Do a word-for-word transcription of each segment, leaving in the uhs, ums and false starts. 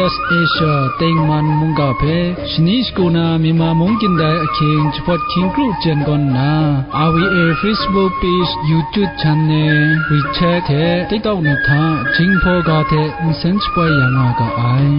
Asia tengman mungga hpe shani shagu na Myanmar mung kyin dai ahkying jahpawt hkying kru jen gawn nna, R V A Facebook page, YouTube channel, WeChat hte TikTok ni hta Jinghpaw ga hte nsen shapoi ya nga ga ai.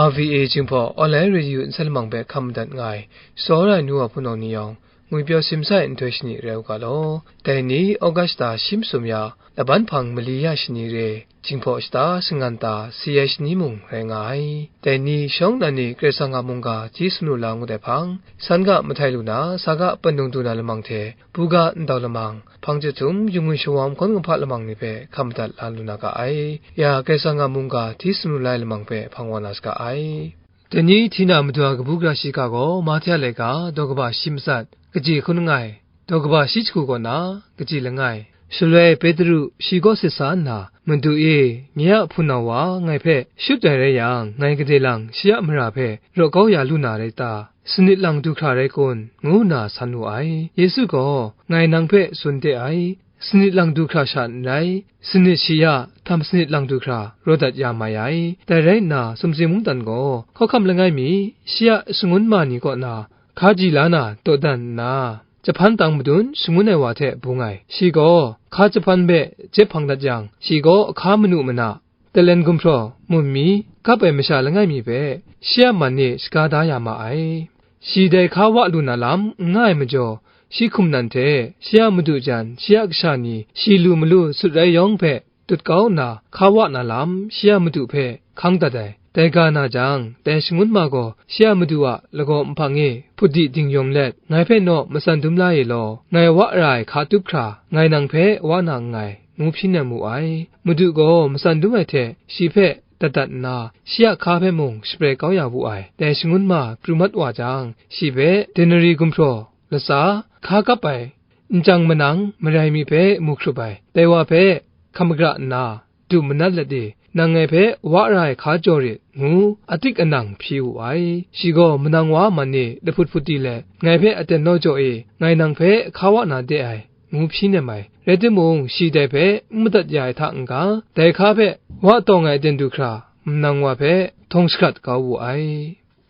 R V A Jinghpaw Online Radio nsen lamang hpe hkam madat nga ai, tsawra ai nu wa hpunau ni yawng, ngwi pyaw simsa ai nhtoi shani rai u ga law. Dai ni August da shi masum ya, laban hpang mali ya shani re, Jinghpaw shata shangan ta si ai shani mung rai nga ai. Dai ni shawng nnan ni Karai Kasang a mungga hti sumlu la ngut ai hpang, san ga mahtai lu na, sa ga pandung du na lamang hte, buga ndau lamang, hpang jahtum, yu ngwi shawawm hkawn kumhpa lamang ni hpe hkam madat la lu na ga ai. Ya Karai Kasang a mungga hti sumlu la ai lamang hpe hpang wa na saga ai. Dai ni hti na madu a kabu gara shiga gaw Mahte a laika daw kaba shi matsat, kaji hkun langai, daw kaba shi jahku kaw na, kaji langai. Shaloi Petru shi kaw sit sa nna, "Madu e, nye a hpunau wa ngai hpe shut ai rai yang, ngai gade lang shi a mara hpe raw kau ya lu na rai ta? Sanit lang du hkra rai kun?" ngu nna san wu ai. Yesu gaw, "Ngai nang hpe tsun de ai, sanit lang du hkra sha n rai, sanit shi ya, htam sanit lang du hkra raw dat ya mai ai. Dai rai nna, sumsing mungdan gaw hkawhkam langai mi, shi a shangun ma ni kaw na hkaji la na dawdan nna, jahpan tang madun shangun ai wa hte bung ai. Shi gaw hka jahpan hpe jep hpang dat yang, shi gaw ahka manu mana, talen gumhpraw, mun mi, kap ai masha langai mi hpe shi a man e shaga da ya ma ai. Shi dai hka wa lu na lam n nga ai majaw, shi hkum nan hte shi a madu jan, shi a kasha ni, shi lu malu sut rai yawng hpe dut kau nna, hka wa na lam shi a madu hpe hkang dat ai. Dai ga na jang, dai shangun ma gaw shi a madu a lagaw nhpang e hput di dingyawm let, ngai hpe naw matsan dum la e law, ngai wa ra ai hka tup hkra, ngai nang hpe wa na nngai, ngu hpyi nem wu ai. Madu gaw matsan dum ai hte shi hpe dat dat nna, shi a hka hpe mung shaprai kau ya wu ai. Dai shangun ma pru mat wa jang, shi hpe denari gumhpraw, latsa, hka kap ai, nchyang manang marai mi hpe mu hkrup ai. Dai wa hpe hkam magra nna, du manat let e, nang ngai hpe wa ra ai hka jaw rit, ngu atik anang hpyi wu ai. Shi gaw manang wa a man e lahput hput di let, ngai hpe aten naw jaw e, ngai nang hpe hka wa na de ai, ngu hpyi nem ai. Rai timung, shi dai hpe n madat ya ai hta n-ga, dai hka hpe wa tawng ai aten du hkra, manang wa hpe htawng shakrat kau wu ai.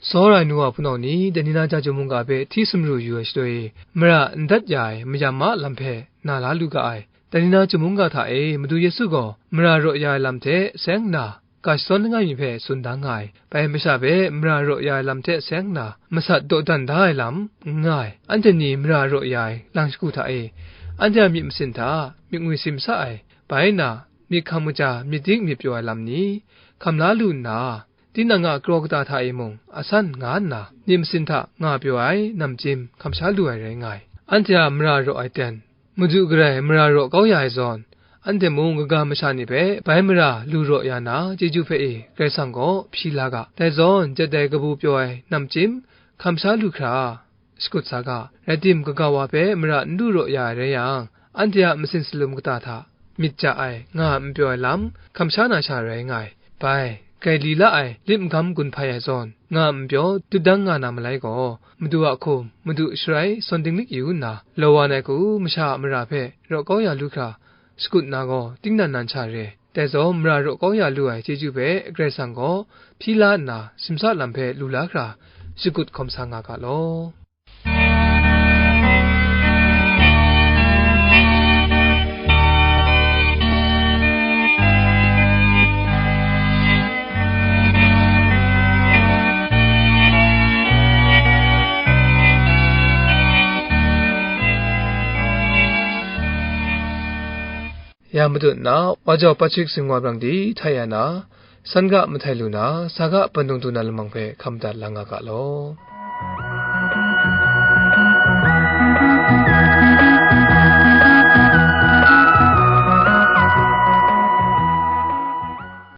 Tsawra ai nu wa hpunau ni, dai ni na chyum mungga hpe hti sumru yu ai shaloi, mara n dat ya ai mayam ma lam hpe na la lu ga ai. Dai ni na chyum mungga hta e Madu Yesu gaw mara raw ya ai lam hte seng nna, ga shadawn langai mi hpe tsun da nga ai. Bai masha hpe mara raw ya ai lam hte seng nna, masat dawdan da ai lam n nga ai. Anhte ni mara raw ya ai lang shagu hta e, anhte a myit masin hta myit ngwi simsa ai, bai na, myit hkam kaja, myit dik myit pyaw ai lam ni, hkam la lu nna, tinang a kraw kata hta e mung asan nga nna, myit masin hta nga pyaw ai namchyim hkam sha lu ai rai nga ai. Anhte a mara raw ai ten, Madu garai mara raw kau ya ai zawn, anhte mung kaga masha ni hpe bai mara lu raw ya na, chyeju hpe e Karai Kasang gaw hpyi la ga. Dai zawn, jet ai kabu pyaw ai namchyim hkam sha lu hkra, shakut sa ga. Rai tim, kaga wa hpe mara n lu raw ya ai rai yang, anhte a masin salum kata hta myit ja ai, nga n pyaw ai lam hkam sha na sha rai nga ai. Bai, grai li la ai lit magam gun hpai ai zawn, nga n pyaw dut dang nga na malai gaw, Madu a hkum, Madu sharai sawn dinglik yu nna, law wa ai hku masha a mara hpe raw kau ya lu hkra, shakut na gaw, tingnan nan sha re. Dai zawn, mara raw kau ya lu ai chyeju hpe Karai Kasang gaw hpyi la nna, simsa lam hpe lu la hkra, shakut hkawm sa nga ga law. Ya matut na, wa jau Patrick Zingwa Brang di htai ya na, san ga mahtai lu na, sa ga pandung du na lamang hpe hkam dat la nga ga law.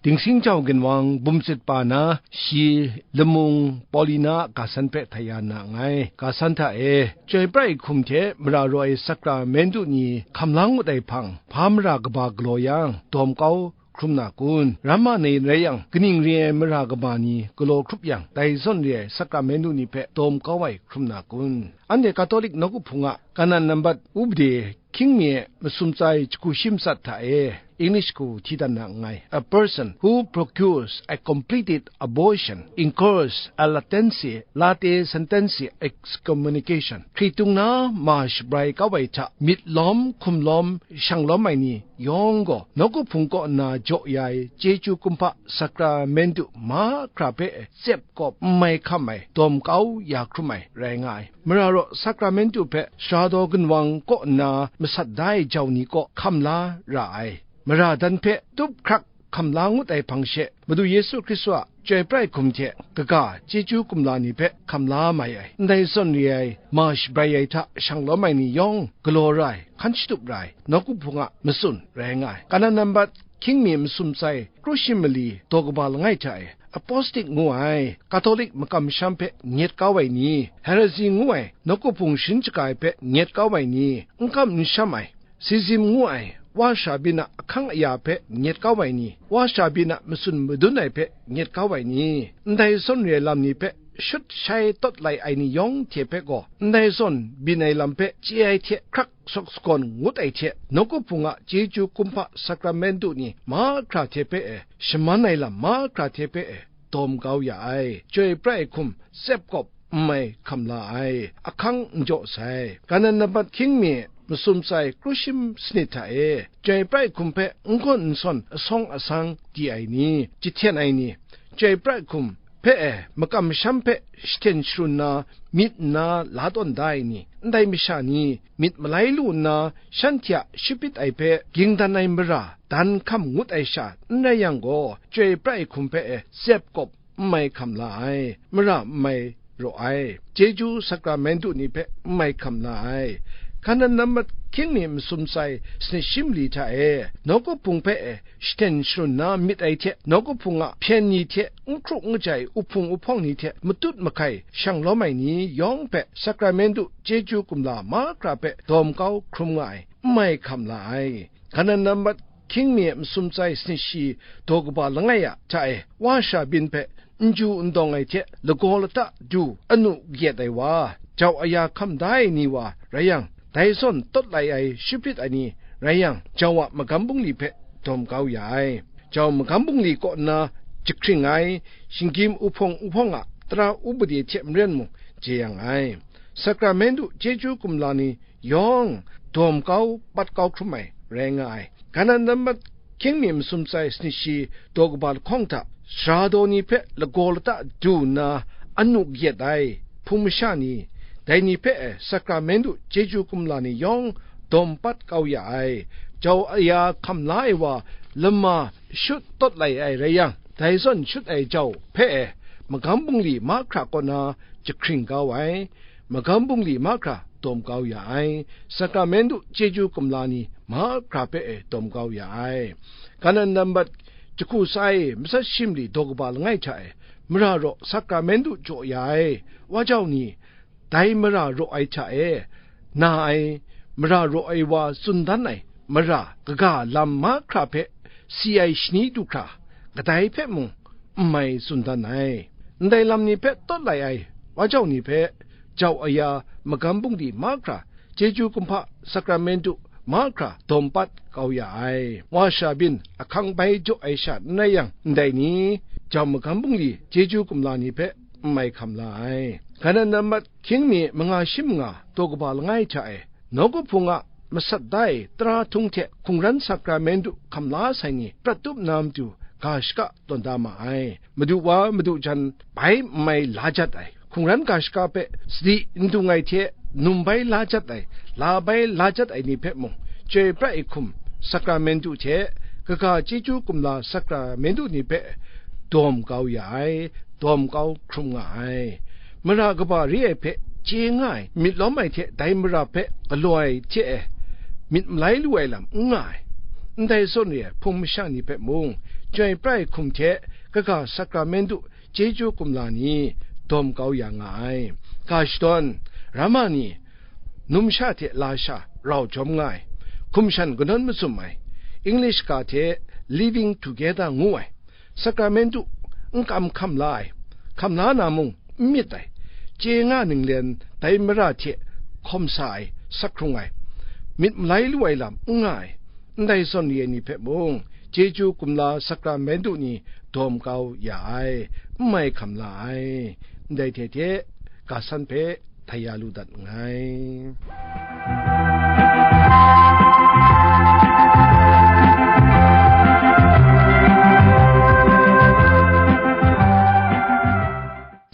Dingsing jau ginwang bumsit pa na shi lamung Paulina a ga san hpe htai ya na nngai. Ga san hta e, chyoi pra ai hkum hte mara raw ai sakramentu ni hkam la ngut ai hpang, hpa mara kaba galaw yang, dawm kau hkrum na kun? Ramma ni rai yang, kaning re ai mara kaba ni galaw hkrup yang, dai zawn re ai sakramentu ni hpe dawm kau ai hkrum na kun? Anhte Katolik nawku hpung a kanan nambat upade hkying mi e masum tsai jahku shi matsat hta e, English gaw hti dan na nngai, a person who procures a completed abortion incurs a latentia late sententia excommunication. Hkritung na ma shabrai kau ai hta myit lawm, hkum lawm, shang lawm ai ni yawng gaw, nawku hpung kaw nna jaw ya ai chyeju kumhpa sakramentu mahkra hpe tsep kawp n mai hkam ai, dawm kau ya hkrum ai rai nga ai. Mara raw sakramentu hpe sara daw ginwang kaw nna masat da ai jau ni kaw hkam la ra ai. Mara dan hpe tup hkrak hkam la ngut ai hpang she, Madu Yesu Hkristu a chyoi pra ai hkum hte kaga chyeju kumla ni hpe hkam la mai ai, ndai zawn re ai ma shabrai ai hta shang lawm ai ni yawng galaw ra ai, hkan shatup ra ai, nawku hpung a matsun rai nga ai. Kanan nambat hkying mi masum tsai kru shi mali daw kaba langai hta e, apostic ngu ai Katolik makam masham hpe nyet kau ai ni, heresy ngu ai nawku hpung sharin shaga ai hpe nyet kau ai ni, n kam n sham ai, Sizim ngu ai wa sha byin a ahkang aya hpe nyet kau ai ni, wa sha byin a matsun madun ai hpe nyet kau ai ni, ndai zawn re ai lam ni hpe shut shai tawt lai ai ni yawng hte hpe gaw, ndai zawn byin ai lam hpe chye ai hte hkrak sawk sagawn ngut ai hte, nawku hpung a chyeju kumhpa sakramentu ni mahkra hte hpe e, shaman ai lam mahkra hte hpe e, dawm kau ya ai, chyoi pra ai hkum tsep kawp n mai hkam la ai, ahkang n jaw sai. Kanan nambat hkying mi masum tsai kru shi sanit hta e, chyoi pra ai hkum hpe n gawn n sawn asawng asang di ai ni, jahten ai ni, chyoi pra ai hkum hpe e makam masham hpe jahten sharun nna myit nna la tawn da ai ni, ndai masha ni myit malai lu nna shanhte a shapit ai hpe ging dan ai mara dan hkam ngut ai sha n rai yang gaw, chyoi pra ai hkum hpe e tsep kawp n mai hkam la ai, mara n mai raw ai, chyeju sakramentu ni hpe n mai hkam la ai. Kanan nambat hkying mi masum tsai sanit shi mali hta e, nawku hpung hpe e shahten sharun na myit ai hte, nawku hpung a hpyen ni hte n hkru n kajai uhpung uhpawng ni hte matut mahkai shang lawm ai ni yawng hpe sakramentu chyeju kumla mahkra hpe dawm kau hkrum nga ai, n mai hkam la ai. Kanan nambat hkying mi masum tsai sanit shi daw kaba langai a hta e, wa sha byin hpe n ju n dawng ai hte lagaw lata du anu kayat ai wa, jau aya hkam da ai ni wa rai yang, dai zawn tawt lai ai shapit ai ni rai yang, jau a magam bungli hpe dawm kau ya ai. Jau magam bungli kaw nna jahkring ai, shinggyim uhpawng uhpawng a tara upade hte maren mung jeyang ai. Sakramentu chyeju kumla ni yawng dawm kau, pat kau hkrum ai rai nga ai. Kanan nambat hkying mi masum tsai sanit shi daw kaba lahkawng hta, sara daw ni hpe lagaw lata du nna anu kayat ai hpung masha ni, dai ni hpe e sakramentu chyeju kumla ni yawng dawm pat kau ya ai. Jau aya hkam la ai wa lama shut tawt lai ai rai yang, dai zawn shut ai jau hpe e magam bungli mahkra kaw na jahkring kau ai, magam bungli mahkra dawm kau ya ai, sakramentu chyeju kumla ni mahkra hpe e dawm kau ya ai. Kanan nambat jahku tsai matsat shi mali daw kaba langai hta e, mara raw sakramentu jaw ya ai wa jau ni, dai mara raw ai hta e, na ai, mara raw ai wa tsun dan ai mara kaga lam mahkra hpe si ai shani du hkra, kadai hpe mung n mai tsun dan ai. Ndai lam ni hpe tawt lai ai wa jau ni hpe, jau aya magam bungli mahkra, chyeju kumhpa sakramentu mahkra dawm pat kau ya ai. Wa sha byin ahkang bai jaw ai sha n rai yang, ndai ni, jau magam bungli chyeju kumla ni hpe n mai hkam la ai. Kanan nambat hkying mi manga shi manga daw kaba langai hta e, nawku hpung a masat da ai tara htung hte hkungran sakramentu hkam la sai ni prat tup na matu ga shaka tawn da ma ai. Madu wa madu jan bai n mai la jat ai, hkungran ga shaka hpe sadi n dung ai hte num bai la jat ai, la bai la jat ai ni hpe mung, chyoi pra ai hkum sakramentu hte kaga chyeju kumla sakramentu ni hpe dawm kau ya ai, dawm kau hkrum nga ai. Mara kaba re ai hpe chye nga ai, myit lawm ai hte dai mara hpe galaw ai hte e myit malai lu ai lam n nga ai. Ndai zawn re ai hpung masha ni hpe mung, chyoi pra ai hkum hte kaga sakramentu chyeju kumla ni dawm kau ya nga ai. Ga shadawn, rama ni, numsha hte lasha rau jawm nga ai, hkum shan kanawn mazum ai, English ga hte living together ngu ai, sakramentu n kam hkam la ai, hkam la na mung n myit ai, chye nga ninglen dai mara hte hkawm sa ai, sak hkrung ai, myit malai lu ai lam n nga ai, ndai zawn re ai ni hpe mung, chyeju kumla sakramentu ni dawm kau ya ai, n mai hkam la ai, ndai hte hte ga san hpe htai ya lu dat nngai.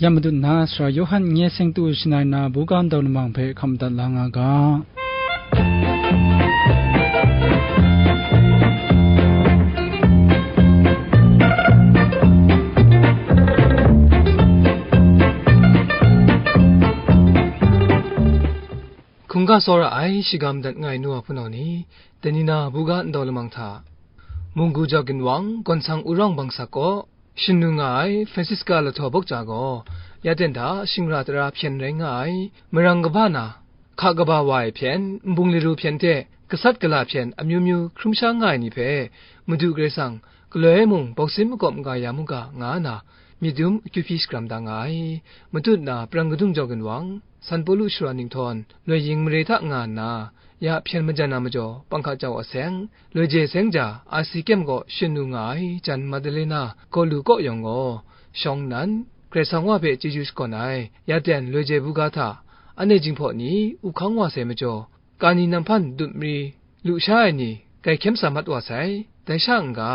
Ya madat nna, Sara Yawhan nye seng tu shangai na buga ndau lamang hpe hkam madat la nga ga. Hkungga tsawra ai shiga madat nga ai nu wa hpunau ni, dai ni na buga ndau lamang hta, munggu jau ginwang, gawnsang urawng bangsak kaw, shin nu nga ai Francisca lahtaw bawk ja gaw, ya ten hta shingra tara hpyen rai nga ai, marang kaba na, hka kaba wa ai hpyen, nbung laru hpyen hte gasat gala hpyen amyu myu hkrum sha nga ai ni hpe, Madu Karai Kasang, galoi mung bawk sin makawp maga ya mu ga, nga na, myit dum akyu hpyi shakram da nga ai. Matut na, prang kadung jau ginwang, San Pawlu shara ninghtawn, loi ying mare hta nga nna, ya hpyen majan na majaw, panghka jau a seng, loi je seng ja, asi kyem gaw shin nu nga ai, jan Madalena, gaw lu kaw yawng gaw, shawng nnan, Karai Kasang Wa hpe chyeju shakawn ai, ya ten loi je buga hta, anhte jinghpaw ni, u hkang wa sai majaw, kani nanghpan dut mari lu sha ai ni, grai hkyem sa mat wa sai, dai sha n-ga,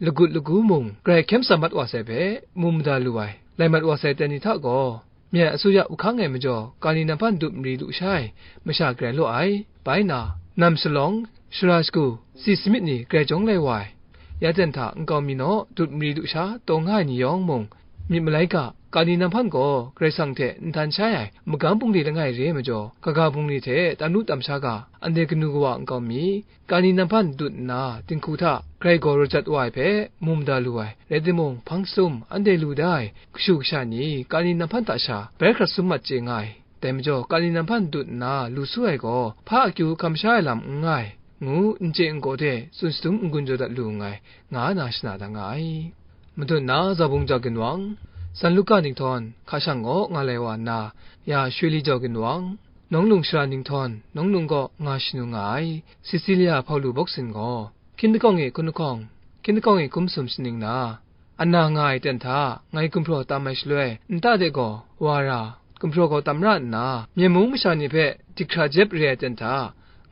lagut lagu mung grai hkyem sa mat wa sai hpe, mu mada lu ai, lai mat wa sai ten ni hta gaw, myen asuya u hkang ai majaw, kani nanghpan dut mari lu sha ai masha grai law ai, bai na, nam shalawng, shara shagu, si samit ni grai jawng lai wa ai. Ya ten hta nkau mi naw, dut mari lu sha taw nga ai ni yawng mung, myit malai ga, kani nanghpan gaw Karai Kasang hte nhtan shai ai magam bungli langai re ai majaw, kaga bungli hte tam lu tam sha ga, anhte kanu kawa nkau mi, kani nanghpan dut nna, dinghku hta grai gaw rajat wa ai hpe mu mada lu ai, rai timung, hpang sum, anhte lu da ai kashu kasha ni, kani nanghpan hta sha bai hkrat sum mat chye nga ai. Dai majaw, kani nanghpan dut nna lu su ai gaw, hpa akyu hkam sha ai lam n nga ai, ngu n chye n gaw de tsun shadum n-gun jaw dat lu nngai, nga na shana da nga ai. Madun na, Zabung jau ginwang, San Luka ninghtawn, hka shang gaw nga lai wa nna, ya Shawli jau ginwang, nawng lung shara ninghtawn, nawng lung gaw nga shanu nga ai, Sisilia Hpaulu bawk sin gaw, hkyin lahkawng e hkun lahkawng, hkyin lahkawng e hkum sum shaning na, ana nga ai ten hta, ngai gumhpraw tam ai shaloi, nta de gaw, wa ra, gumhpraw gaw tam ra nna, myen mung masha ni hpe dik hkra jep re ai ten hta,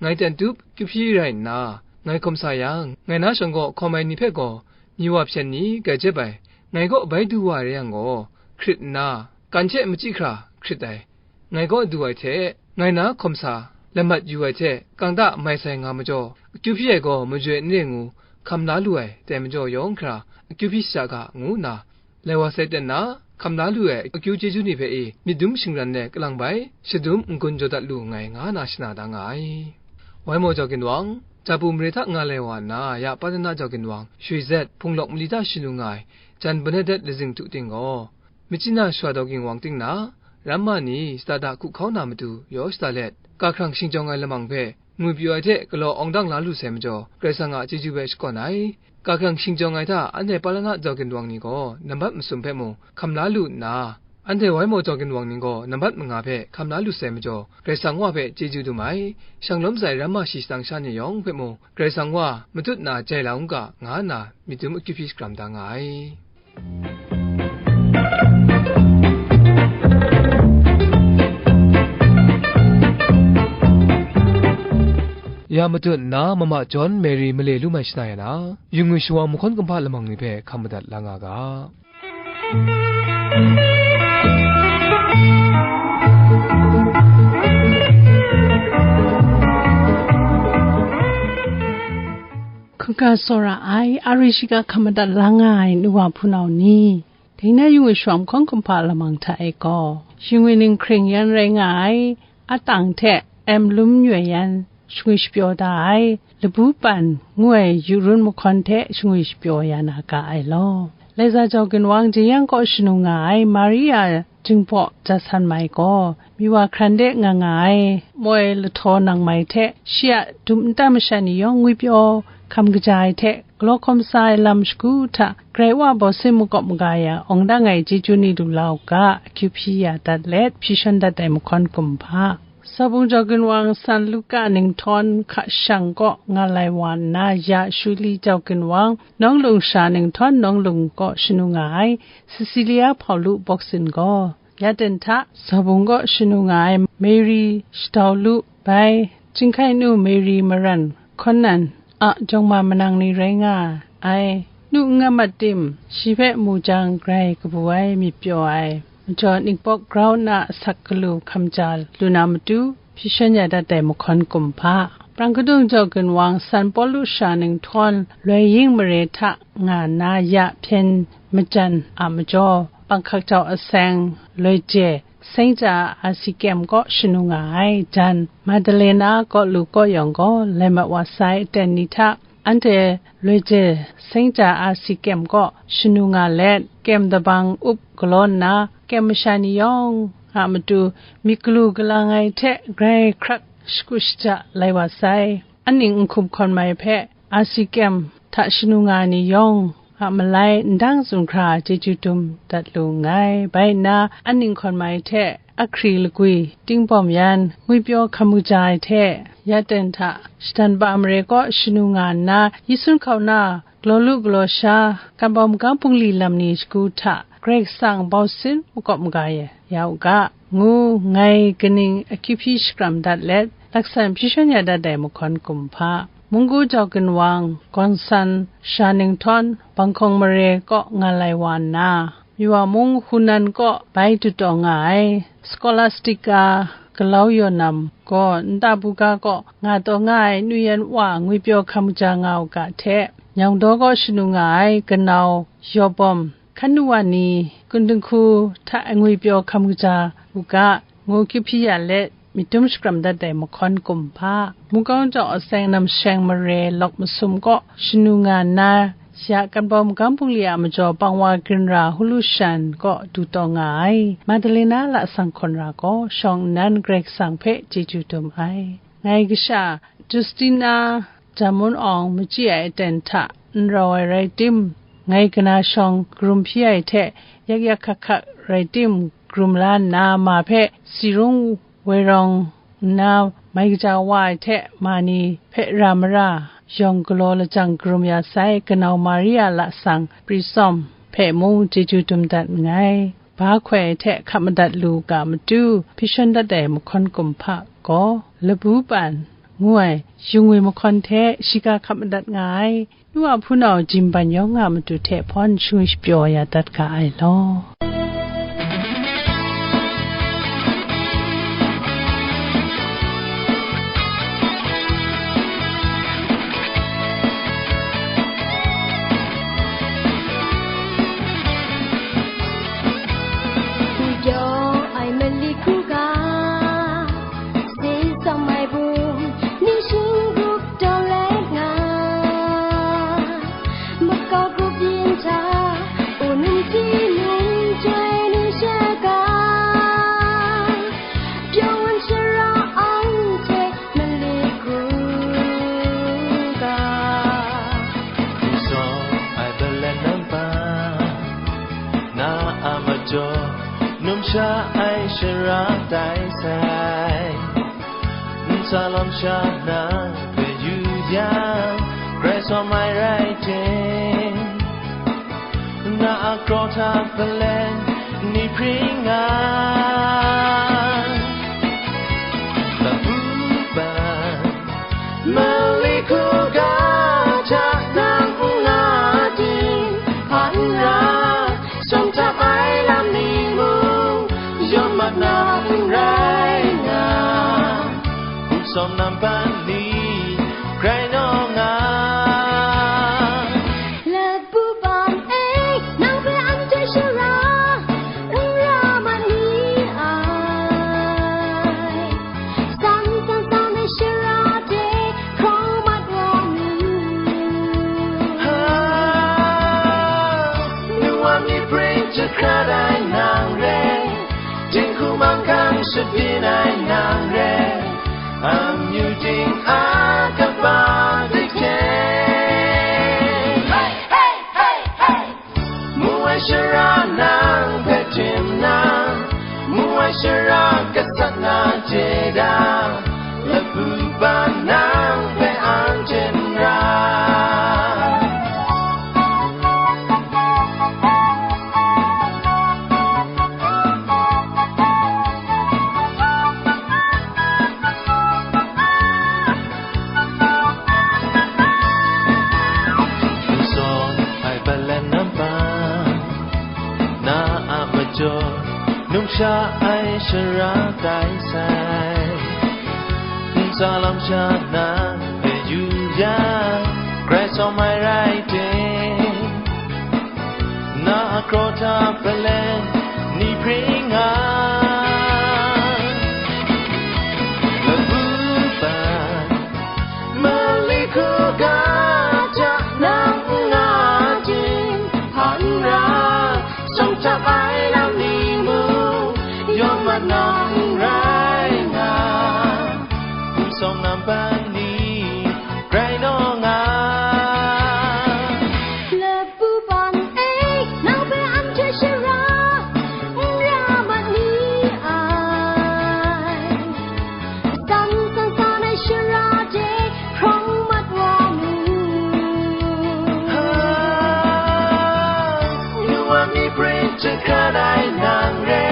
ngai ten tup kyu hpyi rai nna, ngai hkawm sa yang, ngai na shawng gaw hkawm ai ni hpe gaw, myi wa hpyen ni grai jep ai, ngai kaw bai du wa ai rai yang gaw, hkrit nna, kan hte machyi hkra hkrit ai, ngai kaw du ai hte, ngai na hkawm sa, lamat yu ai hte, kangta mai sai nga majaw, akyu hpyi ai gaw majoi n re ngu, hkam la lu ai, dai majaw yawng hkra, akyu hpyi shaja ga, ngu nna, lai wa sai ten na, hkam la lu ai, akyu chyeju ni hpe e, myit dum shingran let kalang bai, shadum n-gun jaw dat lu nngai, nga na shana da nga ai. Wai maw jau ginwang, Japu mare hta nga lai wa nna, ya Patana jau ginwang, Shwi Zet, Hpung Lawk mali hta shanu nga ai, jan Bernadette lazing tu ting gaw, Myitkyina shara daw ginwang ting na, ramma ni shada da hku hkau na matu yaw shada let, ga hkrang shingjawng ai lamang hpe ngwi pyaw ai hte galaw awng dang la lu sai majaw, Karai Kasang a chyeju hpe shakawn ai. Ga hkrang shingjawng ai hta anhte Palana jau ginwang ni gaw nambat masum hpe mung hkam la lu nna, anhte Wai maw jau ginwang ni gaw nambat manga hpe hkam la lu sai majaw, Karai Kasang Wa hpe chyeju dum ai. Shang lawm sai ramma shi shadang sha ni yawng hpe mung, Karai Kasang Wa matut na jai la u ga, nga nna myit dum akyu hpyi shakram da nga ai. Ya matut nna, Mama John Mary male lu mai shana ya na, yu ngwi shawa mahkawn kumhpa lamang ni hpe hkam madat la nga ga. Hkungga tsawra ai, a ri shiga hkam madat la nga ai nu wa hpunau ni, dai na yu ngwi shawa mahkawn kumhpa lamang hta e gaw, yu ngwi ning hkring yan rai nga ai, a tang hte M. Lum Nyoi Yan, shangwi shapyaw da ai, Labu Pan ngu ai yu run mahkawn hte shangwi shapyaw ya na ga ai law. Laiza jau ginwang jeyang kaw shanu nga ai Maria Jinghpaw Jasan Mai gaw, myi wa hkran de nga nga ai moi lahtaw nang mai hte shi a dum nta masha ni yawng ngwipyaw hkam kaja ai hte, galaw hkawm sa ai lam shagu hta, Karai Wa baw sin makawp maga ya awng dang ai chyeju ni lu la u ga, akyu hpyi ya dat let, hpyi shawn dat ai mahkawn kumhpa. Sabung jau ginwang san Luka ninghtawng hka shang kaw nga lai wa nna, ya Shuli jau ginwang nawng lung sha ninghtawng nawng lung kaw shanu nga ai, Cecilia Hpawlu Bawksin gaw, ya ten hta sabung kaw shanu nga ai, Mary Shadau Lu bai, chyinghkai nu Mary Maran Hkawn nan a jawng ma manang ni rai nga ai, nu n nga mat tim, shi hpe mu jang grai kabu ai myit pyaw ai, majaw nikpawk grau nna asak galu hkam ja lu na matu, hpyi shan ya dat ai mahkawn kumhpa. Prang kadung jau ginwang San Pawlu sha ninghtawng loi ying mare hta nga nna ya hpyen majan a majaw, panghkak jau aseng loi je, Saint Jar a asi kyem kaw shanu nga ai. Jan Madalena kaw lu kaw yawng gaw, lai mat wa sai aten ni hta, anhte loi je Saint Jar a asi kyem kaw shanu nga let, kyem dabang up galaw nna, kyem masha ni yawng a matu myit galu galang ai hte grai hkrak shagu shaja lai wa sai. Aning n hkum hkawn mai hpe, asi kyem hta shanu nga ni yawng a malai ndang zunghkra chyeju dum dat lu nngai. Bai nna, aning hkawn mai hte, ahkri lagwi, tingbawm yan, ngwipyaw hkam kaja ai hte, ya ten hta, shadan pa mare kaw shanu nga nna, Yesu hkauna, galaw lu galaw sha, kan bau magam bungli lam ni shagu hta, Karai Kasang bau sin makawp maga ya u ga, ngu ngai kaning akyu hpyi shakram dat let, laksan hpyi shan ya dat ai mahkawn kumhpa, Munggu jau ginwang, gawn san sha ninghtawng, banghkawng mare kaw nga lai wa nna, Miwa mung Hunan kaw bai dut taw nga ai, Scholastica galau yaw nam gaw, nta buga kaw nga taw nga ai nu yan wa ngwipyaw hkam kaja nga u ga hte, nyawng daw kaw shanu nga ai, kanau yaw bawm, hkan nu wa ni, kun dinghku hta ngwipyaw hkam kaja u ga, ngu kyu hpyi ya let, myit dum shakram dat ai mahkawn kumhpa, Mungkawng jau aseng namsheng mare lawk masum kaw shanu nga nna, ya kan bau magam bungli a majaw pang wa grin ra hulu shan kaw du taw nga ai, Madalena lasang hkawn ra gaw shawng nnan Karai Kasang hpe chyeju dum ai. Ngai kasha Justina Jamun Awng machyi ai aten hta n rau ai rai tim, ngai kana shawng karum hpyi ai hte yak yak hkak hkak rai tim, karum la nna ma hpe si rung woi rawng nna, mai kaja wa ai hte ma ni hpe ra mara yawng galaw lajang karum ya sai, kanau Maria lasang Prisawm hpe mung chyeju dum dat nngai. Ba hkoi ai hte hkap madat lu ga matu, hpyi shan dat ai mahkawn kumhpa gaw, Labu Pan ngu ai, yu ngwi mahkawn hte shiga hkap madat nga ai, nu a hpunau Jim Ban yawng a matu hte hpawn shingwi shapyaw ya dat ga ai law. Gyaw ai mali hkruga, si tsawm ai bum ni shinggup taw let nga, makau grup yin hta, unum hti num chyoi ni shaga, pyaw wan shara anhte mali hkruga. N saw ai balet nampa, na a majaw, numsha ai shara tai sai. Nsa lam sha na hpe yu yang, grai sawm ai rai hte, na a kraw hta hpalen ni hpring nga. Labu Ban, mali hkruga hta nang n nga ting, hpa n ra, shawng htap ai lam ni mung, yawn mat na n rai nga. Hkum sawm nampan ni, grai nawng nga. Labu Ban e, nang hpe anhte shara n ra mat ni ai. San san san ai shara de hkraw mat wa nu. Ha, nu wa myit pring jahkrat ai nang re, dinghku manggang shabyin ai nang re, amyu ting a kaba de hte. Hey, hey, hey, hey! Mu ai shara nang hpe tim na, mu ai shara gasat na hte da, Sha ai shara tai sai, ntsa lam sha na hpe yu yang, Karai tsawm ai rai de, na a kraw hta palen ni hpring nga, labu ban, mali hkruga hta nang n nga tim, hpa n ra, shawng htap ai lam ni mung, yawng mat nang rai nga, n sawng lam ban ni, rai naw nga. Labu ban e, nang hpe anhte shara n ra mat ni ai. San san san ai shara de hprawng mat wa mu. Ha, yu wa mi pring jahkrat ai nang re,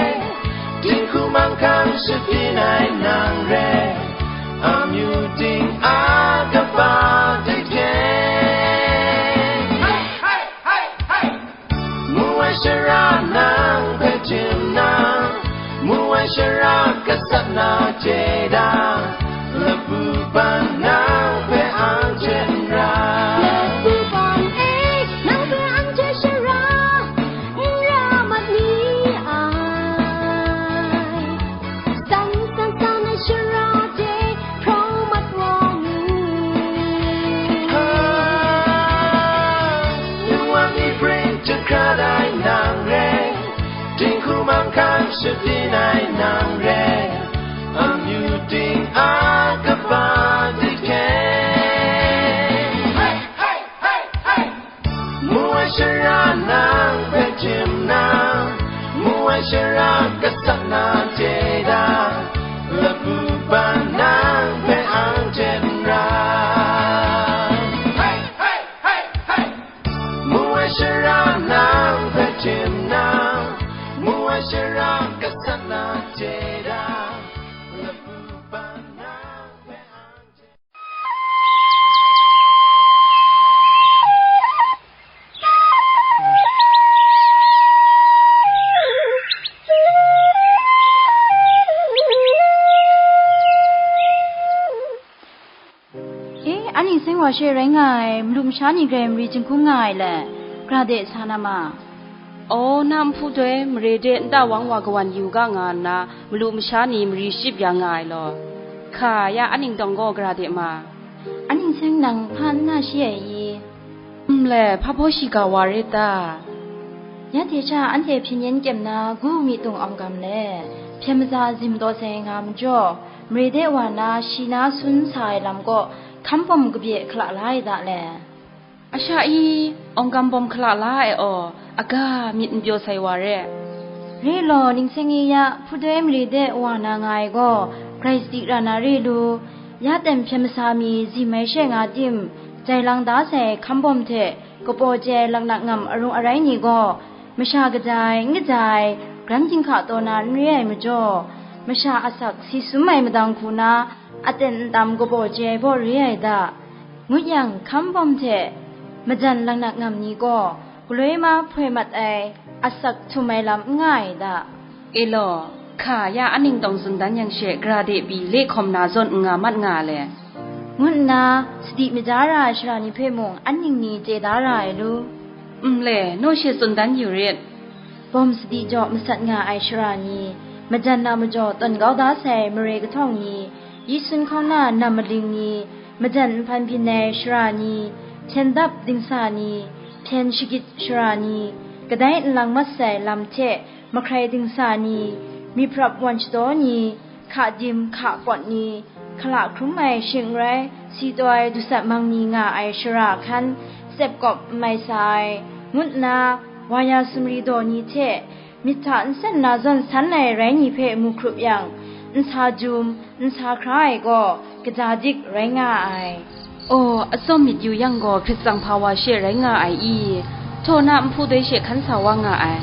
dinghku manghkang shabyin ai nang re, amyu ting a kaba de hkyen. Mu ai shara nang hpe tim na, mu ai shara gasat na chye da, labu ban nang hpe anhte n ra. Labu ban e, nang hpe anhte shara n ra mat ni ai. San san san ai shara de hprawng mat wa mu. Ha, yu wa mi pring jahkrat ai nang re, dinghku manghkang shabyin ai nang re, amyu ting a kaba de hkyen. Mu ai shara nang hpe tim na, mu ai shara gasat na chye da, labu ban nang hpe anhte n ra. Mu ai shara nang hpe tim na, mu ai shara gasat na chye da, labu ban nang hpe anhte E, anhte seng wa she rai nga ai, malu masha ni grai mari jinghkum nga ai le, gara de sa na ma. Aw, na nhpu doi mare de nta wang wa kawan yu ga nga nna, malu masha ni mari shayip ya nga ai law, hka ya a ningtawng gaw gara de ma. Anhte seng nang hpa n na shi ai i? Nle, hpa baw shiga wa re ta? Ya hte sha anhte hpyen yen kyem na gu mi tung awng gam le, hpyen maza zim taw sai nga majaw, mare de wa na shi na sun sa ai lam kaw, hkam bawm kabye hkala la ai da le. Asha i, awng gam bawm hkala la ai aw, aga myit n pyaw sai wa re. Re law, ningseng e ya, hpudoi mare de wa na nga ai gaw, grai sadi ra na re lu, ya ten hpyen masa mi zim ai she nga tim, jai lang da sai hkam bawm hte, kabaw chye ai laknak ngam arung arai ni gaw, masha kaja ai, n kaja ai, gran ginhka taw na n re ai majaw, masha asak si sum ai madang hku na, aten ntam kabaw chye ai baw re ai da, ngut yang, hkam bawm hte majan laknak ngam ni gaw, galoi ma hpoi mat ai, asak htum ai lam n nga ai da. E law, hka ya a ningtawng tsun dan yang she, gara de pyi le hkawm na zawn n nga mat nga le, ngu nna, sadi maja ra ai shara ni hpe mung an ning ni chye da ra ai lu. Nle, naw she tsun dan yu rit. Bawm sadi jaw masat nga ai shara ni, majan na majaw tawn kau da sai mare kahtawng ni, yi sun hkawng na nam maling ni, majan nhpan byin ai shara ni, hpyen dap dingsa ni, hpyen shagit shara ni, kadai nlang mat sai lam hte mahkrai dingsa ni, myiprap wan shadaw ni, hka dim hka pawt ni, hkala hkrum ai shing n rai, si taw ai dusat mang ni nga ai shara hkan, tsep kawp n mai sa ai, ngu nna, wa ya sumri daw ni hte, myit hta nsen na zawn san ai rai ni hpe mu hkrup yang, n sa jum, n sa hkra ai gaw, kaja dik rai nga ai. Aw, atsawm myit yu yang gaw, hkrit tsang hpa wa she rai nga ai i? Htaw na nhpu doi she hkan sa wa nga ai.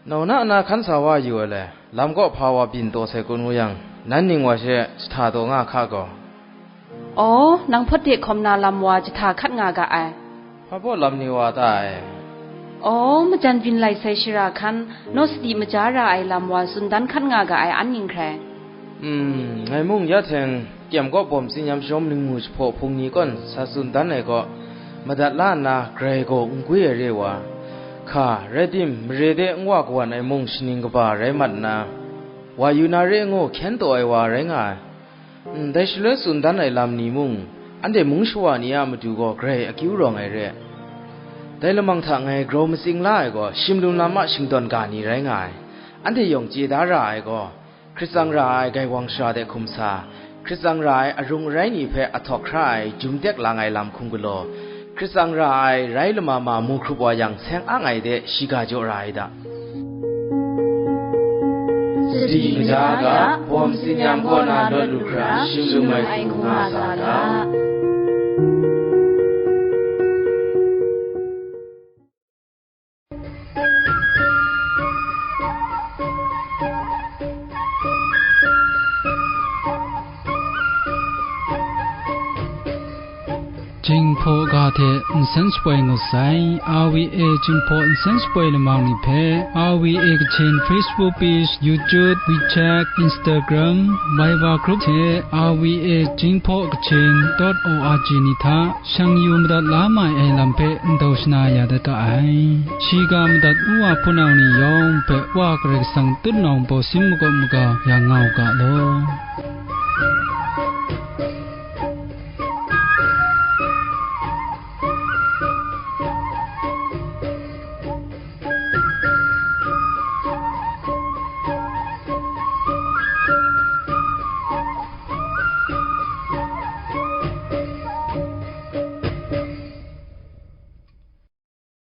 Nau na na hkan sa wa yu ai le, lam kaw hpa wa byin taw sai kun ngu yang, nan ning wa she jahta taw nga hka gaw. Aw, nang hpawt de hkawm na lam wa jahta hkat nga ga ai. Hpa baw lam ni wa ta ai? Aw, majan byin lai sai shara hkan, naw sadi maja ra ai lam wa tsun dan hkat nga ga ai an ning hkrai. Hmm, ngai mung ya teng, kyem kaw bawm tsinyam shawm ningmu jahpaw hpung ni kawn sa tsun dan ai kaw, madat la nna grai gaw n gwi ai re wa, hka, rai tim, mare de n wa kawan ai mung shaning kaba rai mat nna, wa yu na re ngu hkyen taw ai wa rai nga ai. Ndai shaloi tsun dan ai lam ni mung, anhte mung shawa ni a matu gaw grai akyu rawng ai re. Dai lamang hta ngai grau matsing la ai gaw, shimlum lam a shingtawn ga ni rai nga ai. Anhte yawng chye da ra ai gaw, Hkrit tsang ra ai Gaiwang sara de hkum sa, hkrit tsang ra ai arung arai ni hpe ahtawk hkra ai jum tek lang ai lam hkum galaw, hkrit tsang ra ai rai lama ma mu hkrup wa yang seng ang ai de shiga jaw ra ai da. Sadi kaja ga, bawm tsinyam kaw na lawt lu hkra, shim lung ai hku nga sa ga. Jinghpaw ga hte nsen shapoi ngut sai, R V A Jinghpaw nsen shapoi lamang ni hpe, R V A Kachin Facebook page, YouTube, WeChat, Instagram, Viber group hte R V A Jinghpaw Kachin dot O R G ni hta shang yu madat la mai ai lam hpe ndau shana ya dat ga ai. Shiga madat u wa hpunau ni yawng hpe Wa Karai Kasang tutnawng baw sin makawp maga ya nga u ga law.